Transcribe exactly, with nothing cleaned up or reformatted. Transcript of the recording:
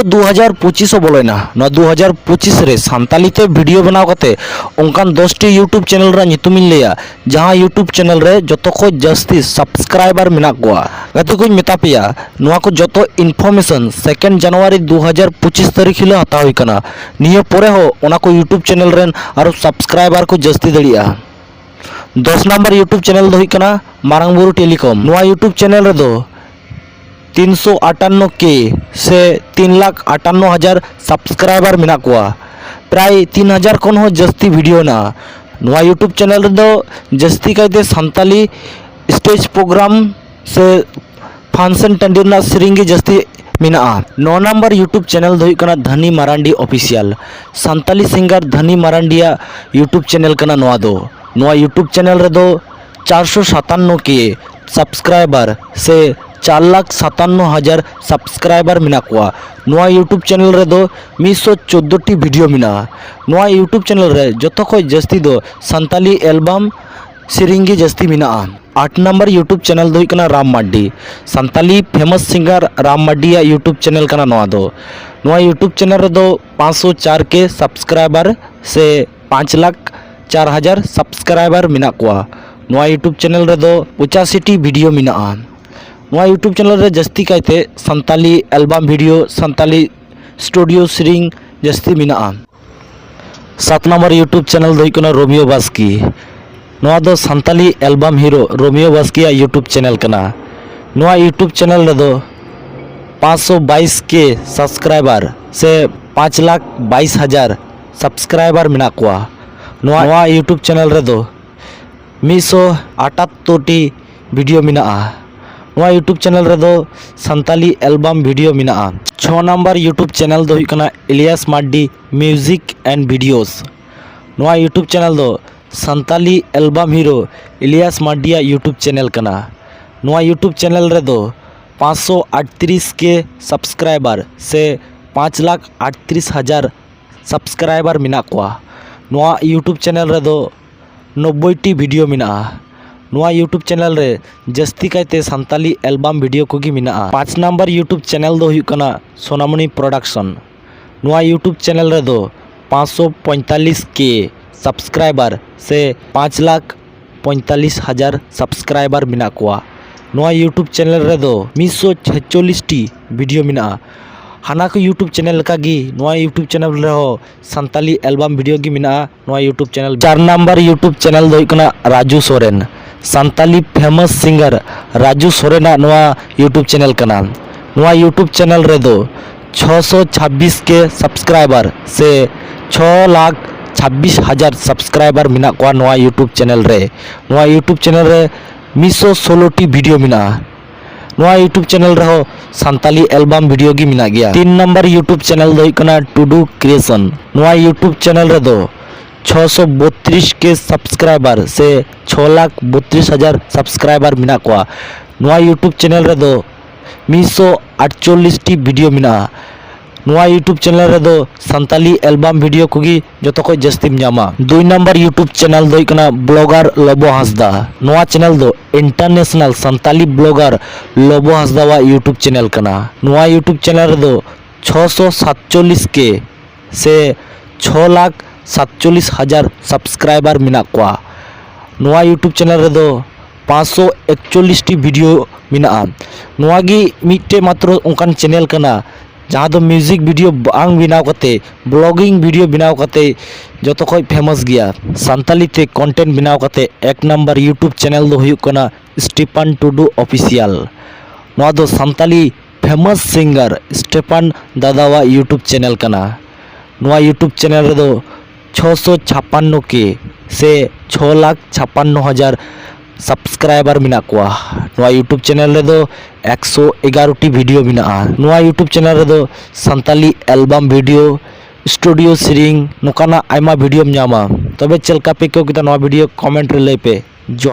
ᱫᱩ ᱦᱟᱡᱟᱨ ᱯᱚᱸᱪᱤᱥ ᱦᱚᱸ ᱵᱚᱞᱚᱭᱮᱱᱟ᱾ ᱱᱚᱣᱟ ᱫᱩ ᱦᱟᱡᱟᱨ ᱯᱚᱸᱪᱤᱥ ᱨᱮ ᱥᱟᱱᱛᱟᱞᱤ ᱛᱮ ᱵᱷᱤᱰᱤᱭᱳ ᱵᱮᱱᱟᱣ ᱠᱟᱛᱮ ᱚᱱᱠᱟᱱ ᱫᱚᱥ ᱴᱤ YouTube ᱪᱮᱱᱮᱞ ᱨᱮᱱᱟᱜ ᱧᱩᱛᱩᱢᱤᱧ ᱞᱟᱹᱭᱟ, ᱡᱟᱦᱟᱸ YouTube ᱪᱮᱱᱮᱞ ᱨᱮ ᱡᱚᱛᱚ ᱠᱷᱚᱡ ᱡᱟᱹᱥᱛᱤ ᱥᱟᱵᱥᱠᱨᱟᱭᱵᱟᱨ ᱢᱮᱱᱟᱜ ᱠᱚᱣᱟ᱾ ᱜᱟᱛᱮ ᱠᱚᱧ ᱢᱮᱛᱟ ᱯᱮᱭᱟ, ᱱᱚᱣᱟ ᱠᱚ ᱡᱚᱛᱚ ᱤᱱᱯᱷᱚᱨᱢᱮᱥᱚᱱ ᱥᱮᱠᱮᱱᱰ ᱡᱟᱱᱩᱣᱟᱨᱤ ᱫᱩ ᱦᱟᱡᱟᱨ ᱯᱚᱸᱪᱤᱥ ᱛᱟᱹᱨᱤᱠᱷ ᱦᱤᱞᱳᱜ ᱦᱟᱛᱟᱣ ᱦᱩᱭ ᱠᱟᱱᱟ᱾ ᱱᱤᱭᱟᱹ ᱯᱚᱨᱮ ᱦᱚᱸ ᱚᱱᱟ ᱠᱚ YouTube ᱪᱮᱱᱮᱞ ᱨᱮᱱ ᱟᱨᱚ ᱥᱟᱵᱥᱠᱨᱟᱭᱵᱟᱨ ᱠᱚ ᱡᱟᱹᱥᱛᱤ ᱫᱟᱲᱮᱭᱟᱜᱼᱟ᱾ ᱫᱚᱥ ᱱᱟᱢᱵᱟᱨ YouTube ᱪᱮᱱᱮᱞ ᱫᱚ ᱦᱩᱭᱩᱜ ᱠᱟᱱᱟ ᱢᱟᱨᱟᱝ ᱵᱩᱨᱩ ᱴᱮᱞᱤᱠᱚᱢ᱾ ᱱᱚᱣᱟ YouTube ᱪᱮᱱᱮᱞ ᱨᱮᱫᱚ ᱛᱤᱱᱥᱚ ᱟᱴᱟᱱᱱᱚ ᱠᱮ ᱥᱮ ᱛᱤᱱ ᱞᱟᱠᱷ ᱟᱴᱟᱱᱱᱚ ᱦᱟᱡᱟᱨ ᱥᱟᱵᱥᱠᱨᱟᱭᱵᱟᱨ ᱢᱮᱱᱟᱜ ᱠᱚᱣᱟ᱾ ᱯᱨᱟᱭ ᱛᱤᱱ ᱦᱟᱡᱟᱨ ᱠᱷᱚᱱ ᱦᱚᱸ ᱡᱟᱹᱥᱛᱤ ᱵᱷᱤᱰᱤᱭᱳ ᱦᱮᱱᱟᱜᱼᱟ᱾ ᱱᱚᱣᱟ YouTube ᱪᱮᱱᱮᱞ ᱨᱮᱫᱚ ᱡᱟᱹᱥᱛᱤ ᱠᱟᱭᱛᱮ ᱥᱟᱱᱛᱟᱞᱤ ᱥᱴᱮᱡᱽ ᱯᱨᱳᱜᱨᱟᱢ ᱥᱮ ᱯᱷᱟᱱᱥᱮᱱ ᱴᱟᱺᱰᱤ ᱨᱮᱱᱟᱜ ᱥᱮᱨᱮᱧ ᱜᱮ ᱡᱟᱹᱥᱛᱤ ᱢᱮᱱᱟᱜᱼᱟ᱾ ᱱᱚ ᱱᱟᱢᱵᱟᱨ YouTube ᱪᱮᱱᱮᱞ ᱫᱚ ᱦᱩᱭᱩᱜ ᱠᱟᱱᱟ ᱫᱷᱟᱱᱤ ᱢᱟᱨᱟᱱᱰᱤ ᱚᱯᱷᱤᱥᱤᱭᱟᱞ᱾ ᱥᱟᱱᱛᱟᱞᱤ ᱥᱤᱝᱜᱟᱨ ᱫᱷᱟᱱᱤ ᱢᱟᱨᱟᱱᱰᱤᱭᱟᱜ YouTube ᱪᱮᱱᱮᱞ ᱠᱟᱱᱟ ᱱᱚᱣᱟ ᱫᱚ᱾ ᱱᱚᱣᱟ YouTube ᱪᱮᱱᱮᱞ ᱨᱮᱫᱚ ᱪᱟᱨᱥᱚ ᱥᱟᱛᱟᱱᱱᱚ ᱠᱮ ᱥᱟᱵᱥᱠᱨᱟᱭᱵᱟᱨ ᱥᱮ ᱪᱟᱨ ᱞᱟᱠᱷ ᱥᱟᱛᱟᱱᱱᱚ ᱦᱟᱡᱟᱨ ᱥᱟᱵᱥᱠᱨᱟᱭᱵᱟᱨ ᱢᱮᱱᱟᱜ ᱠᱚᱣᱟ᱾ ᱱᱚᱣᱟ YouTube ᱪᱮᱱᱮᱞ ᱨᱮᱫᱚ ᱢᱤᱫᱥᱚ ᱪᱳᱫᱽᱫᱳ ᱴᱤ ᱵᱷᱤᱰᱤᱭᱳ ᱢᱮᱱᱟᱜᱼᱟ᱾ ᱱᱚᱣᱟ YouTube ᱪᱮᱱᱮᱞ ᱨᱮ ᱡᱚᱛᱚ ᱠᱷᱚᱡ ᱡᱟᱹᱥᱛᱤ ᱫᱚ ᱥᱟᱱᱛᱟᱞᱤ ᱮᱞᱵᱟᱢ ᱥᱮᱨᱮᱧ ᱜᱮ ᱡᱟᱹᱥᱛᱤ ᱢᱮᱱᱟᱜᱼᱟ᱾ ᱟᱴ ᱱᱟᱢᱵᱟᱨ YouTube ᱪᱮᱱᱮᱞ ᱫᱚ ᱦᱩᱭᱩᱜ ᱠᱟᱱᱟ ᱨᱟᱢ ᱢᱟᱨᱰᱤ᱾ ᱥᱟᱱᱛᱟᱞᱤ ᱯᱷᱮᱢᱟᱥ ᱥᱤᱝᱜᱟᱨ ᱨᱟᱢ ᱢᱟᱨᱰᱤᱭᱟᱜ YouTube ᱪᱮᱱᱮᱞ ᱠᱟᱱᱟ ᱱᱚᱣᱟ ᱫᱚ᱾ ᱱᱚᱣᱟ YouTube ᱪᱮᱱᱮᱞ ᱨᱮᱫᱚ ᱯᱟᱸᱪᱥᱚ ᱪᱟᱨ ᱠᱮ ᱥᱟᱵᱥᱠᱨᱟᱭᱵᱟᱨ ᱥᱮ ᱯᱟᱸᱪ ᱞᱟᱠᱷ ᱪᱟᱨ ᱦᱟᱡᱟᱨ ᱥᱟᱵᱥᱠᱨᱟᱭᱵᱟᱨ ᱢᱮᱱᱟᱜ ᱠᱚᱣᱟ᱾ ᱱᱚᱣᱟ YouTube ᱪᱮᱱᱮᱞ ᱨᱮᱫᱚ ᱯᱚᱸᱪᱟᱥᱤ ᱴᱤ ᱵᱷᱤᱰᱤᱭᱳ ᱢᱮᱱᱟᱜᱼᱟ᱾ ᱱᱚᱣᱟ YouTube ᱪᱮᱱᱮᱞ ᱨᱮ ᱡᱟᱹᱥᱛᱤ ᱠᱟᱭᱛᱮ Santali album video, Santali studio ᱥᱮᱨᱮᱧ ᱡᱟᱹᱥᱛᱤ ᱢᱮᱱᱟᱜᱼᱟ᱾ ᱥᱟᱛ ᱱᱟᱢᱵᱟᱨ YouTube ᱪᱮᱱᱮᱞ ᱫᱚ ᱦᱩᱭᱩᱜ ᱠᱟᱱᱟ ᱨᱳᱢᱤᱭᱳ ᱵᱟᱥᱠᱮ᱾ ᱱᱚᱣᱟ ᱫᱚ ᱥᱟᱱᱛᱟᱞᱤ ᱮᱞᱵᱟᱢ ᱦᱤᱨᱳ ᱨᱳᱢᱤᱭᱳ ᱵᱟᱥᱠᱮᱭᱟᱜ YouTube ᱪᱮᱱᱮᱞ ᱠᱟᱱᱟ᱾ ᱱᱚᱣᱟ YouTube ᱪᱮᱱᱮᱞ ᱨᱮᱫᱚ ᱯᱟᱸᱪᱥᱚ ᱵᱟᱭᱤᱥ ᱠᱮ ᱥᱟᱵᱥᱠᱨᱟᱭᱵᱟᱨ ᱥᱮ ᱯᱟᱸᱪ ᱞᱟᱠᱷ ᱵᱟᱭᱤᱥ ᱦᱟᱡᱟᱨ ᱥᱟᱵᱥᱠᱨᱟᱭᱵᱟᱨ ᱢᱮᱱᱟᱜ ᱠᱚᱣᱟ᱾ ᱱᱚᱣᱟ, ᱱᱚᱣᱟ YouTube ᱪᱮᱱᱮᱞ ᱨᱮᱫᱚ ᱢᱤᱫᱥᱚ ᱟᱴᱟᱛᱛᱳᱨ ᱴᱤ ᱵᱷᱤᱰᱤᱭᱳ ᱢᱮᱱᱟᱜᱼᱟ᱾ ᱱᱚᱣᱟ YouTube ᱪᱮᱱᱮᱞ ᱨᱮᱫᱚ ᱥᱟᱱᱛᱟᱞᱤ ᱮᱞᱵᱟᱢ ᱵᱷᱤᱰᱤᱭᱳ ᱢᱮᱱᱟᱜᱼᱟ᱾ ᱪᱷᱚ ᱱᱟᱢᱵᱟᱨ YouTube ᱪᱮᱱᱮᱞ ᱫᱚ ᱦᱩᱭᱩᱜ ᱠᱟᱱᱟ Elias Mardi Music and Videos᱾ ᱱᱚᱣᱟ YouTube ᱪᱮᱱᱮᱞ ᱫᱚ ᱥᱟᱱᱛᱟᱞᱤ ᱮᱞᱵᱟᱢ ᱦᱤᱨᱳ ᱤᱞᱤᱭᱟᱥ ᱢᱟᱨᱰᱤᱭᱟᱜ YouTube ᱪᱮᱱᱮᱞ ᱠᱟᱱᱟ᱾ ᱱᱚᱣᱟ YouTube ᱪᱮᱱᱮᱞ ᱨᱮᱫᱚ ᱯᱟᱸᱪᱥᱚ ᱟᱴᱛᱨᱤᱥ ᱠᱮ ᱥᱟᱵᱥᱠᱨᱟᱭᱵᱟᱨ ᱥᱮ ᱯᱟᱸᱪ ᱞᱟᱠᱷ ᱟᱴᱛᱨᱤᱥ ᱦᱟᱡᱟᱨ ᱥᱟᱵᱥᱠᱨᱟᱭᱵᱟᱨ ᱢᱮᱱᱟᱜ ᱠᱚᱣᱟ᱾ ᱱᱚᱣᱟ YouTube ᱪᱮᱱᱮᱞ ᱨᱮᱫᱚ ᱱᱚᱵᱵᱳᱭ ᱴᱤ ᱵᱷᱤᱰᱤᱭᱳ ᱢᱮᱱᱟᱜᱼᱟ᱾ ᱱᱚᱣᱟ YouTube ᱪᱮᱱᱮᱞ ᱨᱮ ᱡᱟᱹᱥᱛᱤ ᱠᱟᱭᱛᱮ ᱥᱟᱱᱛᱟᱞᱤ ᱮᱞᱵᱟᱢ ᱵᱷᱤᱰᱤᱭᱳ ᱠᱚᱜᱮ ᱢᱮᱱᱟᱜᱼᱟ᱾ ᱯᱟᱸᱪ ᱱᱟᱢᱵᱟᱨ YouTube ᱪᱮᱱᱮᱞ ᱫᱚ ᱦᱩᱭᱩᱜ ᱠᱟᱱᱟ ᱥᱳᱱᱟᱢᱚᱱᱤ ᱯᱨᱚᱰᱟᱠᱥᱚᱱ᱾ ᱱᱚᱣᱟ YouTube ᱪᱮᱱᱮᱞ ᱨᱮᱫᱚ ᱯᱟᱸᱪᱥᱚ ᱯᱚᱸᱭᱛᱟᱞᱤᱥ ᱠᱮ ᱥᱟᱵᱥᱠᱨᱟᱭᱵᱟᱨ ᱥᱮ ᱯᱟᱸᱪ ᱞᱟᱠᱷ ᱯᱚᱸᱭᱛᱟᱞᱤᱥ ᱦᱟᱡᱟᱨ ᱥᱟᱵᱥᱠᱨᱟᱭᱵᱟᱨ ᱢᱮᱱᱟᱜ ᱠᱚᱣᱟ᱾ ᱱᱚᱣᱟ YouTube ᱪᱮᱱᱮᱞ ᱨᱮᱫᱚ ᱢᱤᱫᱥᱚ ᱪᱷᱮᱪᱪᱚᱞᱞᱤᱥ ᱴᱤ ᱵᱷᱤᱰᱤᱭᱳ ᱢᱮᱱᱟᱜᱼᱟ᱾ ᱦᱟᱱᱟ ᱠᱚ YouTube ᱪᱮᱱᱮᱞ ᱞᱮᱠᱟᱜᱮ ᱱᱚᱣᱟ YouTube ᱪᱮᱱᱮᱞ ᱨᱮᱦᱚᱸ ᱥᱟᱱᱛᱟᱞᱤ ᱮᱞᱵᱟᱢ ᱵᱷᱤᱰᱤᱭᱳ ᱜᱮ ᱢᱮᱱᱟᱜᱼᱟ᱾ ᱱᱚᱣᱟ YouTube ᱪᱮᱱᱮᱞ ᱪᱟᱨ ᱱᱟᱢᱵᱟᱨ YouTube ᱪᱮᱱᱮᱞ ᱫᱚ ᱦᱩᱭᱩᱜ ᱠᱟᱱᱟ ᱨᱟᱡᱩ ᱥᱚᱨᱮᱱ᱾ ᱥᱟᱱᱛᱟᱞᱤ ᱯᱷᱮᱢᱟᱥ ᱥᱤᱝᱜᱟᱨ ᱨᱟᱡᱩ ᱥᱚᱨᱮᱱᱟᱜ ᱱᱚᱣᱟ YouTube ᱪᱮᱱᱮᱞ ᱠᱟᱱᱟ᱾ ᱱᱚᱣᱟ YouTube ᱪᱮᱱᱮᱞ ᱨᱮᱫᱚ ᱪᱷᱚᱥᱚ ᱪᱷᱟᱵᱵᱤᱥ ᱠᱮ ᱥᱟᱵᱥᱠᱨᱟᱭᱵᱟᱨ ᱥᱮ ᱪᱷᱚ ᱞᱟᱠᱷ ᱪᱷᱟᱵᱵᱤᱥ ᱦᱟᱡᱟᱨ ᱥᱟᱵᱥᱠᱨᱟᱭᱵᱟᱨ ᱢᱮᱱᱟᱜ ᱠᱚᱣᱟ ᱱᱚᱣᱟ YouTube ᱪᱮᱱᱮᱞ ᱨᱮ᱾ ᱱᱚᱣᱟ YouTube ᱪᱮᱱᱮᱞ ᱨᱮ ᱢᱤᱫᱥᱚ ᱥᱳᱞᱳ ᱴᱤ ᱵᱷᱤᱰᱤᱭᱳ ᱢᱮᱱᱟᱜᱼᱟ᱾ ᱱᱚᱣᱟ YouTube ᱪᱮᱱᱮᱞ ᱨᱮᱦᱚᱸ ᱥᱟᱱᱛᱟᱞᱤ ᱮᱞᱵᱟᱢ ᱵᱷᱤᱰᱤᱭᱳ ᱜᱮ ᱢᱮᱱᱟᱜ ᱜᱮᱭᱟ᱾ ᱛᱤᱱ ᱱᱟᱢᱵᱟᱨ YouTube ᱪᱮᱱᱮᱞ ᱫᱚ ᱦᱩᱭᱩᱜ ᱠᱟᱱᱟ ᱴᱩᱰᱩ ᱠᱨᱤᱭᱮᱥᱚᱱ᱾ ᱱᱚᱣᱟ YouTube ᱪᱮᱱᱮᱞ ᱨᱮᱫᱚ ᱪᱷᱚᱥᱚ ᱵᱚᱛᱨᱤᱥ ᱠᱮ ᱥᱟᱵᱥᱠᱨᱟᱭᱵᱟᱨ ᱥᱮ ᱪᱷᱚ ᱞᱟᱠᱷ ᱵᱚᱛᱨᱤᱥ ᱦᱟᱡᱟᱨ ᱥᱟᱵᱥᱠᱨᱟᱭᱵᱟᱨ ᱢᱮᱱᱟᱜ ᱠᱚᱣᱟ᱾ ᱱᱚᱣᱟ YouTube ᱪᱮᱱᱮᱞ ᱨᱮᱫᱚ ᱢᱤᱫᱥᱚ ᱟᱴᱪᱚᱞᱞᱤᱥ ᱴᱤ ᱵᱷᱤᱰᱤᱭᱳ ᱢᱮᱱᱟᱜᱼᱟ᱾ ᱱᱚᱣᱟ YouTube ᱪᱮᱱᱮᱞ ᱨᱮᱫᱚ ᱥᱟᱱᱛᱟᱞᱤ ᱮᱞᱵᱟᱢ ᱵᱷᱤᱰᱤᱭᱳ ᱠᱚᱜᱮ ᱡᱚᱛᱚ ᱠᱷᱚᱱ ᱡᱟᱹᱥᱛᱤᱢ ᱧᱟᱢᱟ᱾ ᱫᱩᱭ ᱱᱟᱢᱵᱟᱨ YouTube ᱪᱮᱱᱮᱞ ᱫᱚ ᱦᱩᱭᱩᱜ ᱠᱟᱱᱟ ᱵᱞᱚᱜᱟᱨ ᱞᱚᱵᱚ ᱦᱟᱸᱥᱫᱟ᱾ ᱱᱚᱣᱟ ᱪᱮᱱᱮᱞ ᱫᱚ ᱤᱱᱴᱟᱨᱱᱮᱥᱱᱟᱞ ᱥᱟᱱᱛᱟᱞᱤ ᱵᱞᱚᱜᱟᱨ ᱞᱚᱵᱚ ᱦᱟᱸᱥᱫᱟᱣᱟᱜ YouTube ᱪᱮᱱᱮᱞ ᱠᱟᱱᱟ᱾ ᱱᱚᱣᱟ YouTube ᱪᱮᱱᱮᱞ ᱨᱮᱫᱚ ᱪᱷᱚᱥᱚ ᱥᱟᱛᱪᱚᱞᱞᱤᱥ ᱠᱮ ᱥᱮ ᱪᱷᱚ ᱞᱟᱠᱷ ᱥᱟᱛᱪᱚᱞᱞᱤᱥ ᱦᱟᱡᱟᱨ ᱥᱟᱵᱥᱠᱨᱟᱭᱵᱟᱨ ᱢᱮᱱᱟᱜ ᱠᱚᱣᱟ᱾ ᱱᱚᱣᱟ YouTube ᱪᱮᱱᱮᱞ ᱨᱮᱫᱚ ᱯᱟᱸᱪᱥᱚ ᱮᱠᱪᱚᱞᱞᱤᱥ ᱴᱤ ᱵᱷᱤᱰᱤᱭᱳ ᱢᱮᱱᱟᱜᱼᱟ᱾ ᱱᱚᱣᱟ ᱜᱮ ᱢᱤᱫᱴᱮᱡ ᱢᱟᱛᱨᱚ ᱚᱱᱠᱟᱱ ᱪᱮᱱᱮᱞ ᱠᱟᱱᱟ ᱡᱟᱦᱟᱸ ᱫᱚ ᱢᱤᱣᱡᱤᱠ ᱵᱷᱤᱰᱤᱭᱳ ᱵᱟᱝ ᱵᱮᱱᱟᱣ ᱠᱟᱛᱮ ᱵᱞᱚᱜᱤᱝ ᱵᱷᱤᱰᱤᱭᱳ ᱵᱮᱱᱟᱣ ᱠᱟᱛᱮ ᱡᱚᱛᱚ ᱠᱷᱚᱱ ᱯᱷᱮᱢᱟᱥ ᱜᱮᱭᱟ᱾ ᱥᱟᱱᱛᱟᱞᱤ ᱛᱮ ᱠᱚᱱᱴᱮᱱᱴ ᱵᱮᱱᱟᱣ ᱠᱟᱛᱮ ᱮᱠ ᱱᱟᱢᱵᱟᱨ YouTube ᱪᱮᱱᱮᱞ ᱫᱚ ᱦᱩᱭᱩᱜ ᱠᱟᱱᱟ ᱥᱴᱤᱯᱟᱱ ᱴᱩᱰᱩ ᱚᱯᱷᱤᱥᱤᱭᱟᱞ᱾ ᱱᱚᱣᱟ ᱫᱚ ᱥᱟᱱᱛᱟᱞᱤ ᱯᱷᱮᱢᱟᱥ ᱥᱤᱝᱜᱟᱨ ᱥᱴᱤᱯᱟᱱ ᱫᱟᱫᱟᱣᱟᱜ YouTube ᱪᱮᱱᱮᱞ ᱠᱟᱱᱟ᱾ ᱱᱚᱣᱟ YouTube ᱪᱮᱱᱮᱞ ᱨᱮᱫᱚ ᱪᱷᱚᱥᱚ ᱪᱷᱟᱯᱟᱱᱱᱚ ᱠᱮ ᱥᱮ ᱪᱷᱚ ᱞᱟᱠᱷ ᱪᱷᱟᱯᱟᱱᱱᱚ ᱦᱟᱡᱟᱨ ᱥᱟᱵᱥᱠᱨᱟᱭᱵᱟᱨ ᱢᱮᱱᱟᱜ ᱠᱚᱣᱟ᱾ ᱱᱚᱣᱟ YouTube ᱪᱮᱱᱮᱞ ᱨᱮᱫᱚ ᱮᱠᱥᱚ ᱮᱜᱟᱨᱚ ᱴᱤ ᱵᱷᱤᱰᱤᱭᱳ ᱢᱮᱱᱟᱜᱼᱟ᱾ ᱱᱚᱣᱟ YouTube ᱪᱮᱱᱮᱞ ᱨᱮᱫᱚ ᱥᱟᱱᱛᱟᱞᱤ ᱮᱞᱵᱟᱢ ᱵᱷᱤᱰᱤᱭᱳ, ᱥᱴᱩᱰᱤᱭᱳ ᱥᱮᱨᱮᱧ, ᱱᱚᱝᱠᱟᱱᱟᱜ ᱟᱭᱢᱟ ᱵᱷᱤᱰᱤᱭᱳᱢ ᱧᱟᱢᱟ᱾ ᱛᱚᱵᱮ ᱪᱮᱫ ᱞᱮᱠᱟ ᱯᱮ ᱟᱹᱭᱠᱟᱹᱣ ᱠᱮᱫᱟ ᱱᱚᱣᱟ ᱵᱷᱤᱰᱤᱭᱳ? ᱠᱚᱢᱮᱱᱴ ᱨᱮ ᱞᱟᱹᱭ ᱯᱮ᱾ ᱡᱚᱦᱟᱨ᱾